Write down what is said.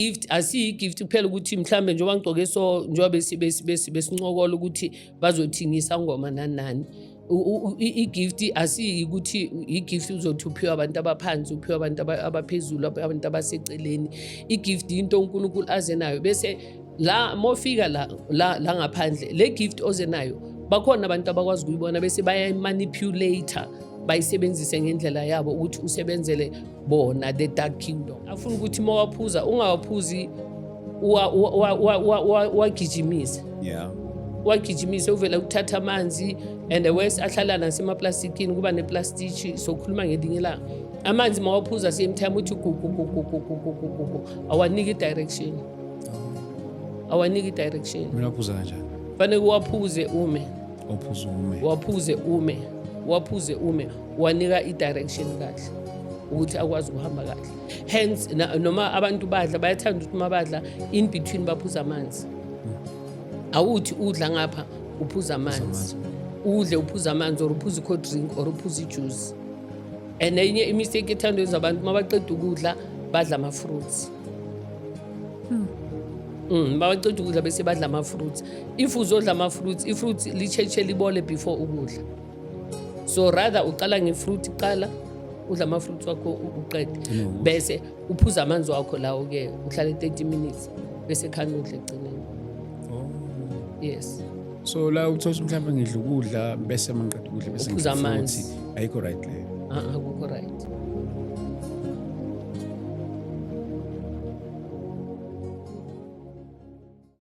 Gift asiyi-gift kuphela ukuthi mhlambe njengoba ngigcoke so, njengoba besincokola ukuthi bazothi ngisangoma nani nani. I-gift asiyi ukuthi i-gift uzothi uphiwe abantu abaphansi, uphiwe abantu abaphezulu, abantu abaseceleni. I-gift into uNkulunkulu aze nayo, bese la mofika la ngaphandle, le gift oze nayo, bakhona abantu abakwazi ukuyibona bese bayayimanipulate, bayisebenzise ngendlela yabo ukuthi usebenzele bona, the dark kingdom. Afuna ukuthi uma waphuza ungawaphuzi uwagijimise. Wagijimise, uvela ukuthatha amanzi and the worst ahlala nasemaplastikini, kuba neplastiki. Sokhuluma ngelinye ilanga. Amanzi mawaphuza same time uthi gugu gugu gugu gugu gugu, awaniki i-direction, awaniki i-direction. Mina waphuza kanjani? Fanele uwaphuze ume. Uphuza ume. Waphuze ume, waphuze ume, wanika i-direction kahle ukuthi akwazi ukuhamba kahle. Hence noma abantu badla, bayathanda ukuthi uma badla, in between baphuza amanzi. Awuthi udla ngapha uphuza amanzi, udle uphuza amanzi or uphuza i-cold drink or uphuza ijuice. And enye imistake ethandwa yenza abantu, uma baqeda ukudla badla ama-fruits. Baqeda ukudla bese badla ama-fruits. If uzodla ama-fruits, i-fruits lisheshe libole before ukudla, so rather uqala nge-fruit, qala udla ama-fruits wakho uqede, bese uphuza amanzi wakho lawo-ke, uhlale 30 minutes, bese khani udle ekugcineni. Yes. So la uthola mhlawumbe ngidla ukudla, bese mangiqeda ukudla bese Uphuza ngidla amanzi. fruit. Ayikho right leyo? Ah, akukho right.